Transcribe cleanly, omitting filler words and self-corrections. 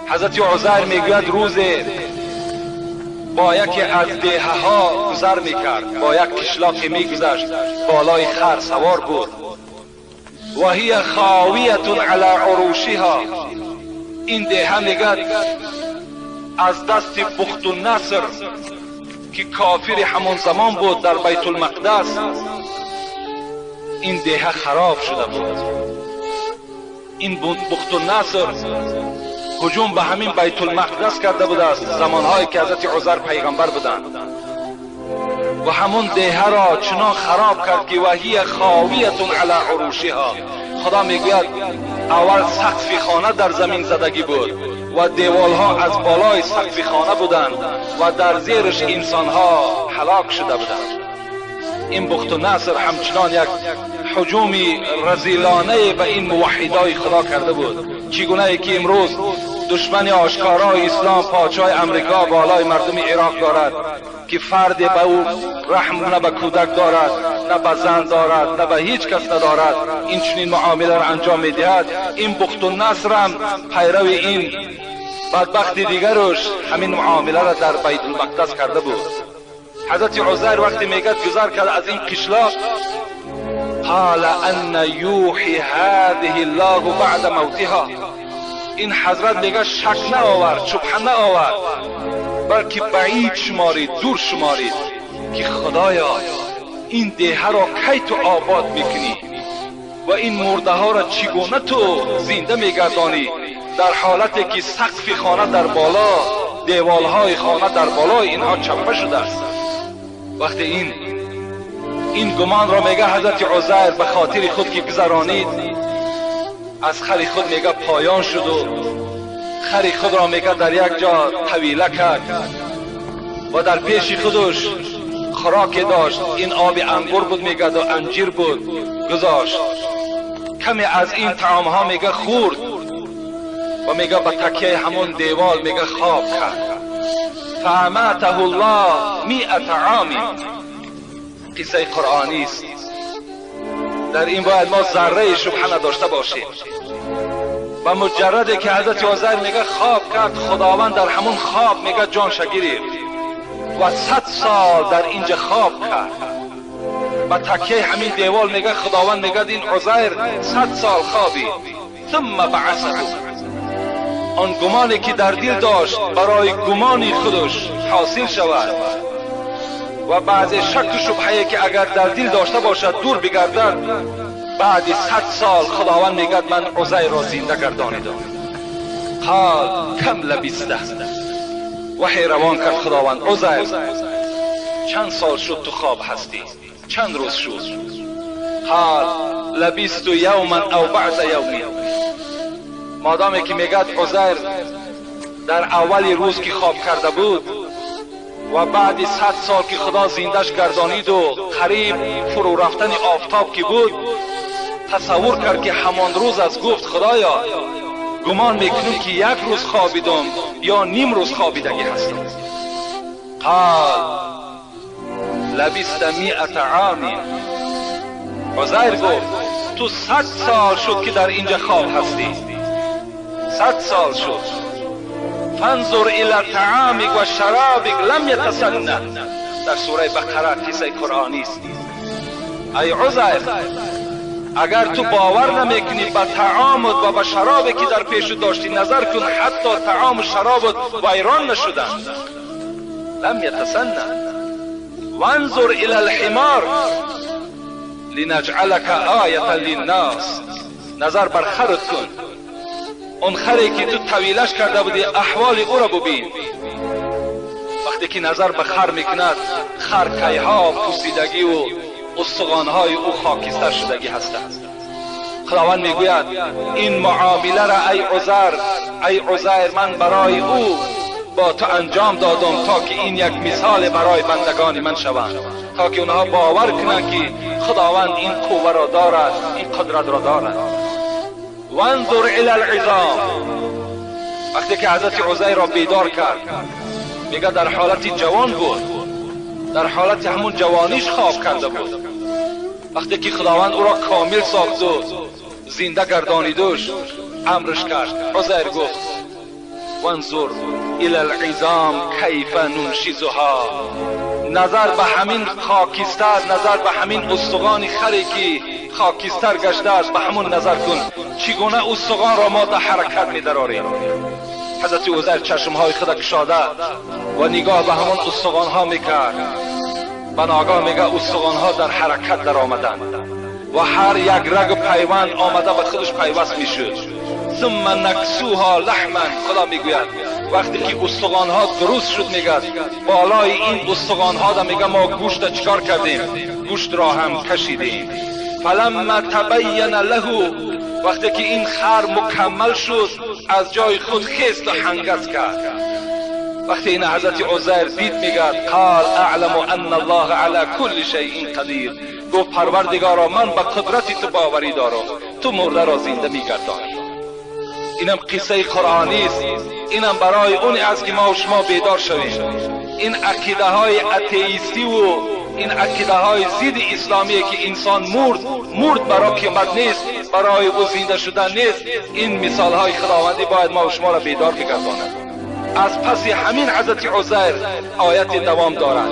حضرت عزیر میگوید روزی با یکی از دهه ها گذر میکرد، با یک قشلاقی میگذشت، بالای خر سوار بود. و هی خاویة علی عروشها. این دهه میگد از دست بخت النصر که کافر همون زمان بود در بیت المقدس، این دهه خراب شده بود. این بخت النصر هجوم به همین بیت المقدس کرده بود است زمانهایی که حضرت عزیر پیغمبر بودند، و همون دهه را چنان خراب کرد که وهی خاویة علی عروشها. خدا میگوید اول سقف خانه در زمین زدگی بود و دیوالها از بالای سقف خانه بودند و در زیرش انسانها هلاک شده بودند. این بخت النصر همچنان یک هجومی رذیلانه به این موحدای خدا کرده بود، چگونه که امروز دشمن آشکارای اسلام پادشاه امریکا بالای مردم عراق دارد که فرد به او رحم نه به کودک دارد، نه به زن دارد، نه به هیچ کس ندارد، این چنین معامله را انجام میدهد. این بخت النصر هم پیرو این بدبخت دیگرش همین معامله را در بیت المقدس کرده بود. حضرت عزیر وقتی میگد گذر کرد از این قشلاق، قال ان یوحی هذه الله بعد موتها. این حضرت میگه شک نه آورد، شبهه نه آورد، بلکه بعید شمارید، دور شمارید که خدایا این دهه را کی تو آباد میکنی و این مرده ها را چگونه تو زنده میگردانی، در حالتی که سقف خانه در بالا، دیوالهای خانه در بالای اینها چپه شده است. وقتی این گمان را میگه حضرت عزیر به خاطر خود که گذرانید، از خر خود میگه پایان شد و خر خود را میگه در یک جا طویله کرد و در پیش خودش خوراک داشت، این آب انگور بود میگه و انجیر بود، گذاشت. کمی از این طعام ها میگه خورد و میگه به تکیه همون دیوال میگه خواب کرد. فاماته الله 100 عام. قصه قرآنی است، در این باید ما ذره شبهه نداشته باشیم. و مجرده که حضرت عزیر میگه خواب کرد، خداوند در همون خواب میگه جانش گرفت و 100 سال در اینجا خواب کرد. و تکیه همین دیوال میگه خداوند میگه این عزیر 100 سال خوابید. ثم بعثه. آن گمانی که در دل داشت برای گمانی خودش حاصل شود و بعض شک و شبهه که اگر در دل داشته باشد دور بگردد، بعد 100 سال خداوند میگد من عزیر را زنده گردانیدم. قال کم لبسته. وحی روان کرد خداوند، عزیر چند سال شد تو خواب هستی؟ چند روز شد؟ قال لبست یوما او بعض یوم. مادامی که میگد عزیر در اول روز که خواب کرده بود و بعد 100 سال که خدا زندش گردانید و قریب فرو رفتن آفتاب که بود، تصور کرد که همان روز از گفت خدایا گمان میکنم که یک روز خوابیدم یا نیم روز خوابیدگی هستم. قال لبست 100 عام. عزیر گفت تو 100 سال شد که در اینجا خواب هستی، 100 سال شد. فانظر الى طعامک و شرابک لم یتسنه. در سوره بقره قصه قرآنی است. ای عزیر اگر تو باور نمیکنی به طعامت و به شرابی که در پیش داشتی نظر کن، حتی طعام و شرابت ویران نشدند. لم یتسنه. وانظر الى الحمار لنجعلک آیة للناس. نظر بر خرت کن، اون خری که تو طویلش کرده بودی احوال او را ببین. وقتی که نظر به خر میکند، خر کیها پوسیدگی و استخوانهای او خاکستر شدگی هستند. خداوند میگوید این معامله را ای عزیر، ای عزیر من برای او با تو انجام دادم تا که این یک مثال برای بندگان من شوند، تا که اونها باور کنند که خداوند این قوه را دارد، این قدرت را دارد. وانظر الی العظام. وقتی که حضرت عزیر را بیدار کرد، میگه در حالت جوان بود، در حالت همون جوانیش خواب کرده بود. وقتی که خداوند او را کامل ساخت و زنده گردانیدش، امرش کرد. عزیر گفت وانظر الى العظام کیف ننشزها. نظر به همین خاکستر، نظر به همین استخوان خری که خاکستر گشته است، به همون نظر کن چگونه استخوان را ما در حرکت می‌درآریم. حضرت عزیر چشمهای خود گشاده و نگاه به همون استخوانها میکرد. به ناگاه میگه استخوانها در حرکت در آمدند و هر یک رگ و پیوند آمده به خودش پیوست میشد. ثم نکسوها لحما. خدا میگوید وقتی که استخوانها درست شد، میگه بالای این استخوانها دا میگه ما گوشت چکار کردیم؟ گوشت را هم کشیدیم. فلما تبین له، وقتی که این خر مکمل شد از جای خود خیست و هنگز کرد. وقتی این حضرت عزیر دید میگه قال اعلم ان الله علی کل شیء قدیر. گفت پروردگارا من به قدرت تو باوری دارم، تو مرده را زنده میگردانی. اینم قصه قرآنی است، اینم برای اون است که ما و شما بیدار شویم. این عقیده های اتئیستی و این عقیده های ضد اسلامی که انسان مرد، مرد برای قیامت نیست، برای او زنده شدن نیست، این مثال های خداوندی باید ما و شما را بیدار بگرداند. از پس همین حضرت عزیر آیت دوام دارد.